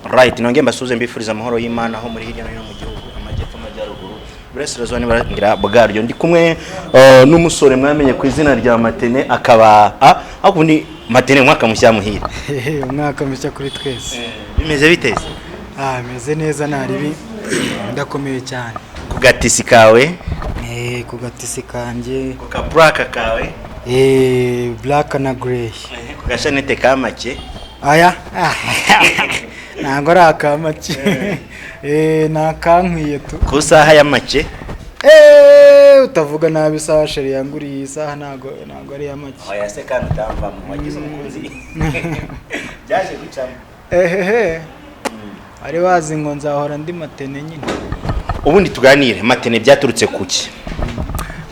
Right, nongeye mbasuhuze, mbifuriza amahoro y'Imana aho muri hirya no hino mu gihugu, amajyepfo, amajyaruguru, iburasirazuba n'iburengera bwaryo. Ndi kumwe n'umusore mwamenye ku izina rya Matene, akaba ariko ubundi Matene, umwaka mushya muhire. Umwaka mushya kuri twese. Bimeze biteze? Ah, meze neza, nta ribi, ndakomeye cyane. Ku gatisi kawe? Eh, ku gatisi kanjye. Ku ka black kawe? Eh, black na grey. Ku gashanete ka make? Aya ntabwo ari akamake, eh, ni akankwiye tu. Ku saha ya make? Eh, utavuga nabi isaha chéri yanguriye. Iyi saha ntabwo ari iya make. Oya se kandi utamvamo, wagize umukunzi byaje gucamo. Ehehe, bari bazi ngo nzahora ndi Matene nyine. Ubundi tuganire, Matene byaturutse kuki?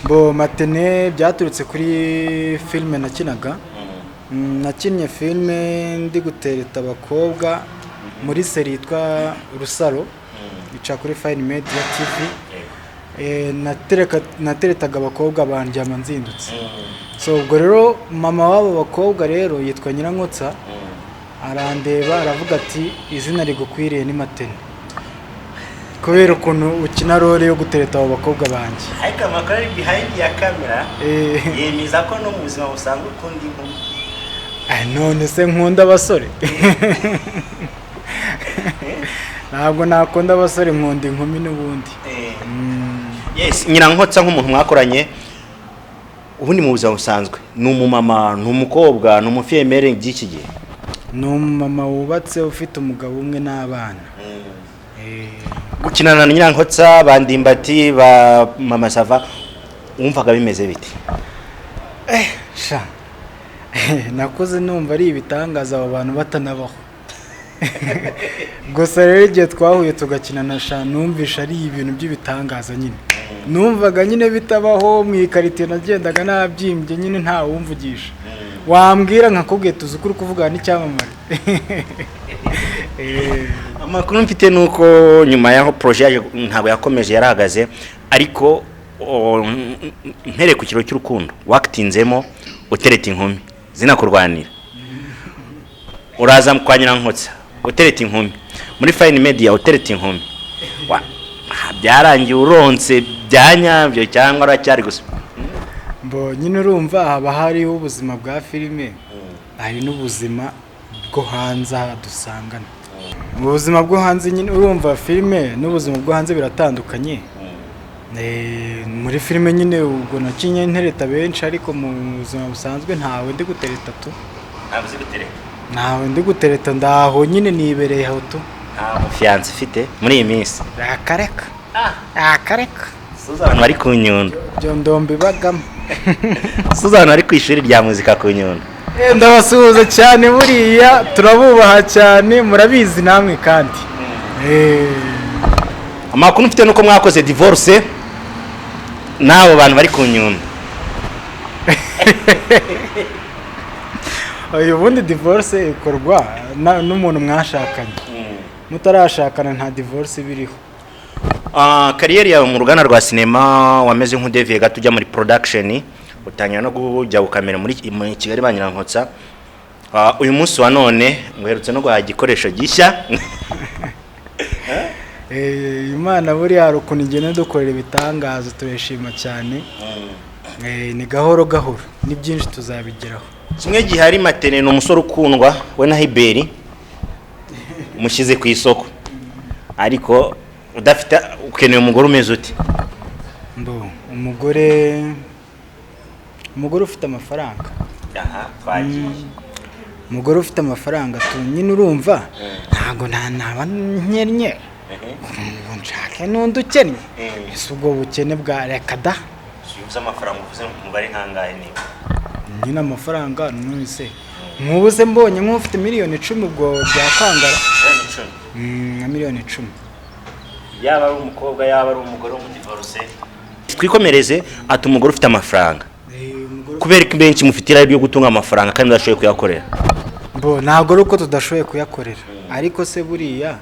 Bo, Matene byaturutse kuri filime nakinaga. Nakinnye filime ndi gutereta abakobwa muri série yitwa Rusaro, ica kuri Fine Media TV. Nateretaga abakobwa bandyama nzindutse. So ubwo rero mama w'abo bakobwa rero yitwa Nyirankotsa, arandeba aravuga ati: "Izina rigukwiriye ni Matene, kubera ukuntu ukina role yo gutereta abo bakobwa banjye." Ariko amakuru ari behind ya kamera yemeza ko no mu buzima busanzwe ukunda inkumi. Ah, none se nkunda abasore? Ntabwo nakunda abasore, nkunda inkumi n'ubundi. Yes, Nyirankotsa nk'umuntu mwakoranye ubundi mu buzima busanzwe, ni umumama, ni umukobwa, ni umufiyemere by'iki gihe? Ni umumama wubatse, ufite umugabo umwe n'abana. Gukinana na Nyirankotsa, ba Ndimbati, ba Mama Sava, wumvaga bimeze bite? Sha, nakuze numva ari ibitangaza, abo bantu batanabaho. Gusa rero igihe twahuye tugakinana, sha, numvisha ari ibintu by'ibitangaza nyine. Numvaga nyine bitabaho. Mu ikaritiye nagendaga nabyimbye nyine, ntawumvugisha. Wambwira nkakubwiye, tuzi ukuri kuvugana n'icyamamare. Amakuru mfite ni uko nyuma y'aho projet yaje ntabwo yakomeje, yarahagaze. Ariko mpereye ku kiro cy'urukundo wakitinzemo utereta inkumi zinakurwanira, uraza kwa Nyirankotsa utereta inkumi, muri Fine Media utereta inkumi, byarangiye uronse bya nyabyo cyangwa uracyari gusa? Mbo nyine urumva haba hariho ubuzima bwa filime, hari n'ubuzima bwo hanze aha dusangana. Mu buzima bwo hanze nyine, urumva filime n'ubuzima bwo hanze biratandukanye. Muri filime nyine ubwo nakinye ntereta benshi, ariko mu buzima busanzwe ntawe ndi gutereta tu. Ntabwo uzi gutereta? Ntawe ndi gutereta, ndaho nyine nibereye aho tu. Nta mufiancé ufite muri iyi minsi? Rakareka, rakareka. Suza abantu bari ku Nyundo. Ibyo ndombe ibagamo. Suza abantu bari ku ishuri rya muzika ku Nyundo. Ndabasuhuza cyane, buriya turabubaha cyane, murabizi namwe kandi. Amakuru mfite nuko mwakoze divorce n'abo bantu bari ku Nyundo. Uyu ubundi divorce ikorwa n'umuntu mwashakanye. Mutarashakana nta divorce iba iriho. Ah, carrière yawe mu ruganda rwa sinema, wameze nk'udeviye gato ujya muri production, utangira no kujya gukamera muri Kigali ba Nyirankotsa. Uyu munsi wa none nguherutse no guhaha igikoresho gishya. Imana buriya hari ukuntu igenda dukorera ibitangaza, turishima cyane. Ni gahoro gahoro, ni byinshi tuzabigeraho. Kimwe gihari, Matene ni umusore ukundwa, we na Hiberi mushyize ku isoko, ariko udafite, ukeneye umugore umeze ute? Mbo umugore ufite amafaranga. Aha twagiye. Umugore ufite amafaranga tu nyine. Urumva ntabwo nta naba nkennye ngo nshake n'undi ukennye. Ese ubwo bukene bwa reka da. Iyo uvuze amafaranga uvuze umubare nkangahe niba? Nyine amafaranga, none se nk'ubu se mbonye nk'ufite miliyoni 10, ubwo byakwangara? miliyoni 10? Nka miliyoni 10. Yaba ari umukobwa, yaba ari umugore w'umudivorce, twikomereze. Ati umugore ufite amafaranga. Umugore. Kubera ko benshi mufite irari ryo gutunga amafaranga kandi udashoboye kuyakorera. Bo, ntabwo ari uko tudashoboye kuyakorera, ariko se buriya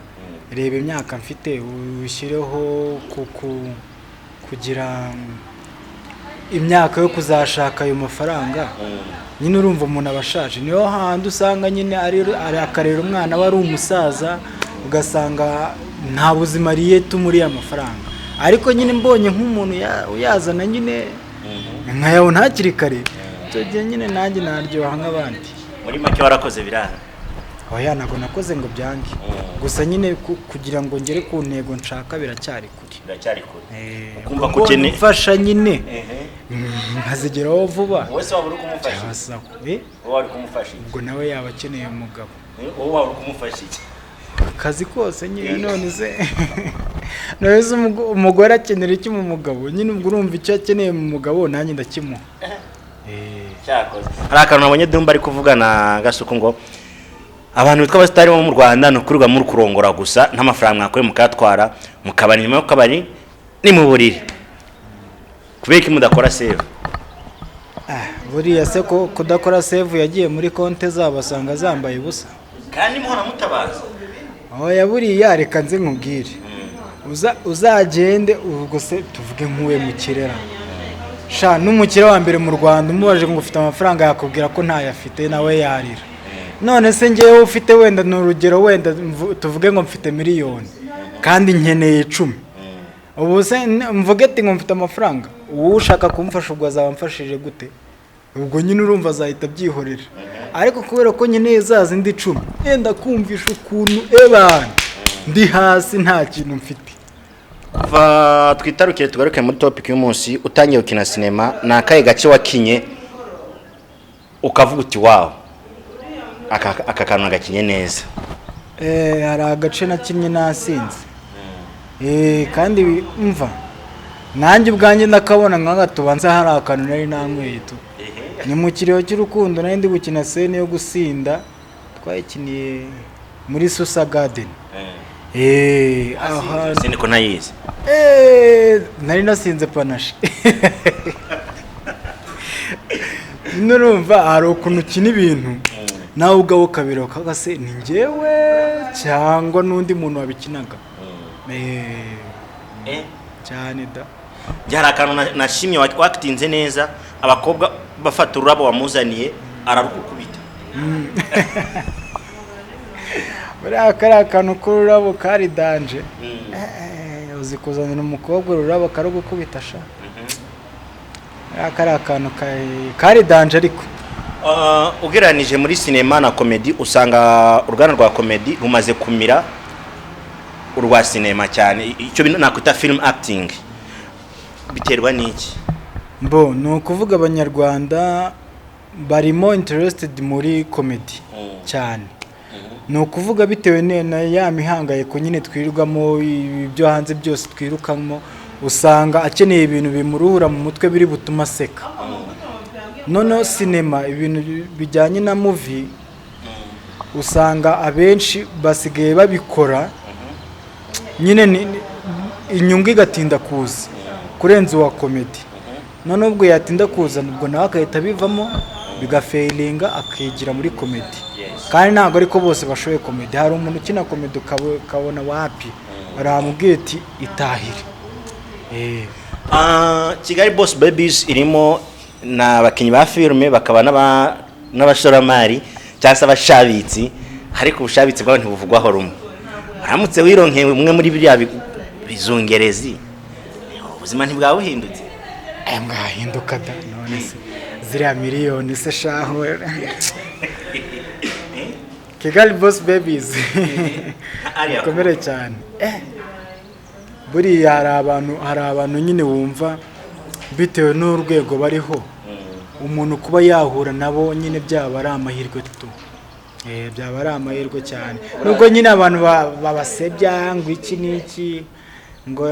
reba imyaka mfite, ushyireho kugira imyaka yo kuzashaka ayo mafaranga. Nyine urumva umuntu aba ashaje, niyo hahandi usanga nyine ari akarera umwana we ari umusaza. Ugasanga nta buzima ariye tumuriye amafaranga. Ariko nyine mbonye nk'umuntu uyazana nyine nkayabona hakiri kare, icyo gihe nyine nanjye naryoha nk'abandi. Muri make warakoze biranga? Oya, ntabwo nakoze ngo byange. Gusa nyine kugira ngo ngere ku ntego nshaka biracyari kure. Biracyari kure. Ukumva ko Ubwo mfasha nyine nkazigeraho vuba. Wowe se waba uri kumufasha iki? Cyangwa sawa. Wowe wari kumufasha iki? Ubwo nawe yaba akeneye umugabo. Wowe waba uri kumufasha iki? Akazi kose nyine. None se umugore akenera iki mu mugabo? Nyine ubwo urumva icyo akeneye mu mugabo nanjye ndakimuha. Cyakoze hari akantu nabonye Dumba ari kuvugana Gasuku ngo abantu bitwa abasitari bo mu Rwanda ni ukurirwa muri kurongora gusa, nta mafaranga mwakuye mukayatwara mu kabari, nyuma y'akabari ni mu buriri. Kubera ko mudakora save? Ah, buriya se ko kudakora save yagiye muri konte zabo asanga zambaye ubusa? Kandi muhora mutabaza. Oya, buriya reka nze nkubwire. Uzagende ubwo se tuvuge nk'uwe mukirera sha, n'umukire wa mbere mu Rwanda umubaje ngo ufite amafaranga, yakubwira ko ntayo afite, nawe yarira. None se ngewe ufite wenda, ni urugero, wenda tuvuge ngo mfite miliyoni kandi nkeneye 10, ubu se mvuge ati ngo mfite amafaranga, uwo ushaka kumfasha ubwo azaba amfashije gute? Ubwo nyine urumva azahita abyihorera. Ariko kubera ko nkeneye za zindi 10, yenda kumvisha ukuntu ebana ndi hasi nta kintu mfite. Kuva twitarukire tugaruke muri topic y'umunsi, utangiye gukina sinema, ni akahe gace wakinye ukavuga uti: "Wow, aka kantu nagakinye neza"? Hari agace nakinnye nasinze. Kandi mva nanjye ubwanjye ndakabona nk'aga tubanza hari akantu nari nanyweye tu. Ni mu Kiriyo cy'Urukundo, nari ndi gukina scène yo gusinda, twayikiniye muri Susa Garden. Ahantu Sini ko ntayizi. Nari nasinze panache. Nurumva hari ukuntu ukina ibintu nawe ubwawe ukabireba ukavuga: "Se ni njyewe cyangwa n'undi muntu wabikinaga?" Cyane da. Njye hari akantu nashimye wakitinze neza, abakobwa bafata ururabo wamuzaniye ararukukubita. Buriya kariya kantu k'ururabo kari danger. Uzi kuzanira umukobwa ururabo karugukubita sha? Buriya kariya kantu kari danger ariko. Ugereranije muri sinema na comedy, usanga uruganda rwa comedy rumaze kumira urwa sinema cyane, icyo nakwita film acting. Biterwa n'iki? Mbo ni ukuvuga Abanyarwanda barimo interested muri comedy cyane. Ni ukuvuga bitewe na ya mihangayiko nyine twirirwamo, ibyo hanze byose twirukamo, usanga akeneye ibintu bimuruhura mu mutwe biri butume aseka. Noneho sinema, ibintu bijyanye na movie, usanga abenshi basigaye babikora nyine inyungu igatinda kuza kurenza uwa comedy. Noneho ubwo yatinda kuzana, ubwo nawe agahita abivamo bigafailinga, akigira muri comedy. Kandi ntabwo ariko bose bashoboye comedy. Hari umuntu ukina comedy ukabona wapi, baramubwiye ati: "Itahire." Kigali Boss Babies irimo n'abakinnyi ba filime, bakaba n'abashoramari cyangwa se abashabitsi, ariko ubushabitsi bwabo ntibuvugwaho rumwe. Uramutse wironkeye umwe muri biriya bizungerezi, ubuzima ntibwaba buhindutse? Aya mwahinduka da. None se ziriya miliyoni se shaho? Kigali Boss Babies bikomere cyane. Buriya hari abantu nyine wumva bitewe n'urwego bariho, umuntu kuba yahura nabo nyine byaba ari amahirwe tu. Byaba ari amahirwe cyane, nubwo nyine abantu babasebya ngo iki n'iki, ngo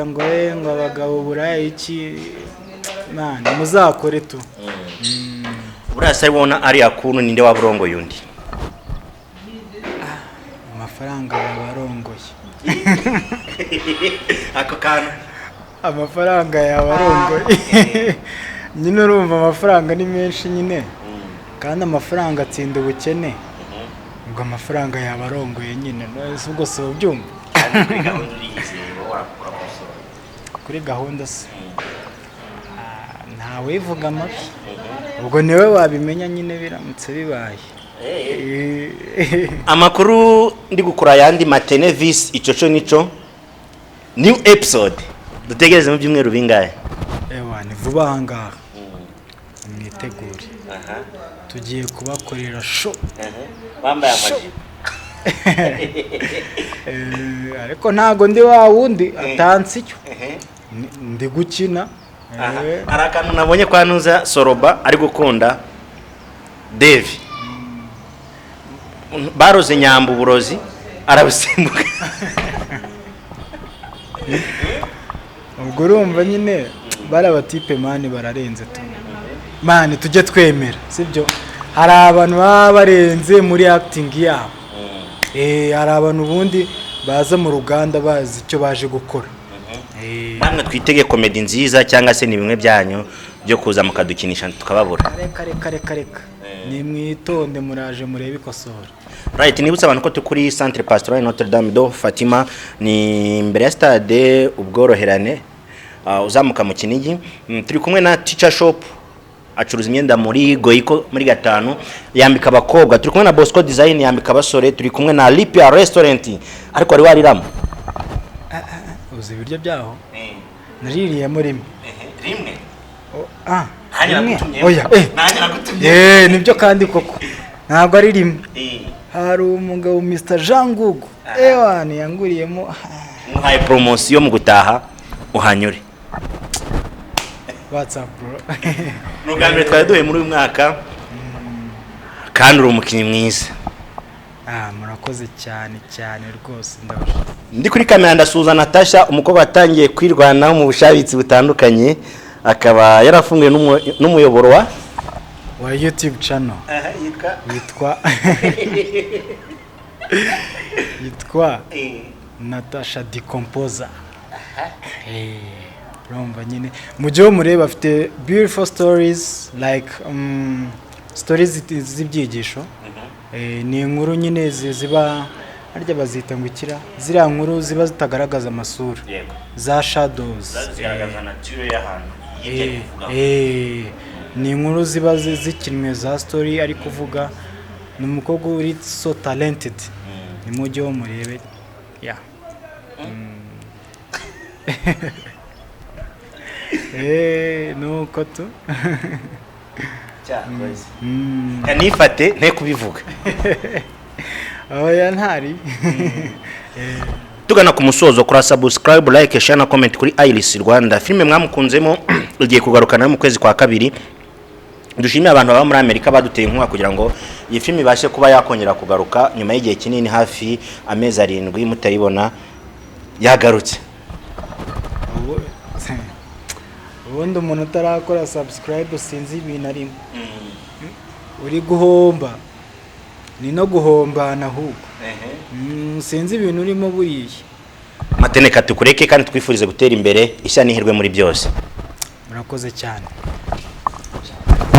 abagabo buraya iki. Mwana muzakore tu. Buriya se ubona ariya kuntu ninde waba urongoye undi? Amafaranga yaba arongoye. Ako kantu. Amafaranga yaba arongoye nyine. Urumva amafaranga ni menshi nyine, kandi amafaranga atsinda ubukene. Ubwo amafaranga yaba arongoye nyine. None se ubwo si ubyumva? Kandi kuri gahunda uriyizeye, wowe urakosora? Kuri gahunda se, ntawivuga amabi. Ubwo niwe wabimenya nyine biramutse bibaye. Amakuru. Ndi gukora ayandi Matenevis. Ico co nico new episode dutegereze mu byumweru bingahe? Ewa, ni vuba aha ngaha, mwitegure, tugiye kubakorera show. Wambaye amajipo. Ariko ntago ndi wa wundi atansi icyo ndi gukina. Hari akantu nabonye kwa Nuza Soroba ari gukunda Devi, baroze Nyamba uburozi arabusimbuka. Ubwo urumva nyine bari abatipe, man, bararenze tu, man. Tujye twemera, sibyo? Hari abantu baba barenze muri acting yabo. Hari abantu ubundi baza mu ruganda bazi icyo baje gukora. Namwe twitege comedy nziza cyangwa se ni bimwe byanyu byo kuza mukadukinisha tukababura? Reka, reka, reka, reka, ni mwitonde, muraje murebe ikosora. Right, nibutse abantu ko turi kuri Centre Pastoral Notre Dame de Fatima, ni imbere ya stade Ubworoherane, uzamuka mu Kinigi. Turi kumwe na Teacher Shop, acuruza imyenda muri Goico muri gatanu, yambika abakobwa. Turi kumwe na Bosco Design, yambika abasore. Turi kumwe na Lipia Restaurant. Ariko wari wariramo? Uzi ibiryo byaho? Naririyemo rimwe. Rimwe? Oh, ah, Nanjye rimwe? nagutumye. Oya. Nanjye nagutumye. Nibyo kandi koko ntabwo ari rimwe. Hari umugabo Mr Jean Gugu, ewana, yanguriyemo. Muhaye promotion, mu gutaha uhanyure. What's up, bro? Ni ubwa mbere twari duhuye muri uyu mwaka, kandi uri umukinnyi mwiza. Ah, murakoze cyane cyane rwose, ndabashimira. Ndi kuri kamera ndasuhuza Natasha, umukobwa watangiye kwirwanaho mu bushabitsi butandukanye, akaba yarafunguye n'umuyoboro wa Wa YouTube channel. Yitwa? Yitwa Natasha Decomposer. Urumva nyine mu gihe mureba afite beautiful stories, like stories z'ibyigisho. Ni inkuru nyine ziba, harya bazita ngo ikira, ziriya nkuru ziba zitagaragaza amasura, za shadows. Zigaragaza nature y'ahantu. Ni inkuru ziba zikinwe za story ari kuvuga. Ni umukobwa uri so talented, ni mujye wo murebe ya. Nuko tu. Nifate nte kubivuga. Oya, ntari. Tugana ku musozo, kora subscribe, like, share na comment kuri Iris Rwanda. Filime mwamukunzemo igiye kugaruka nayo mu kwezi kwa kabiri. Dushimiye abantu baba muri Amerika baduteye inkunga kugira ngo iyi filime ibashe kuba yakongera kugaruka nyuma y'igihe kinini, hafi amezi 7 mutayibona. Yagarutse. Ubundi umuntu utarakora subscribe sinzi ibintu arimo, uri guhomba, ni no guhombana ahubwo. Sinzi ibintu urimo buriya. Mateneka, tukureke kandi twifurize gutera imbere, ishya n'ihirwe muri byose. Murakoze cyane.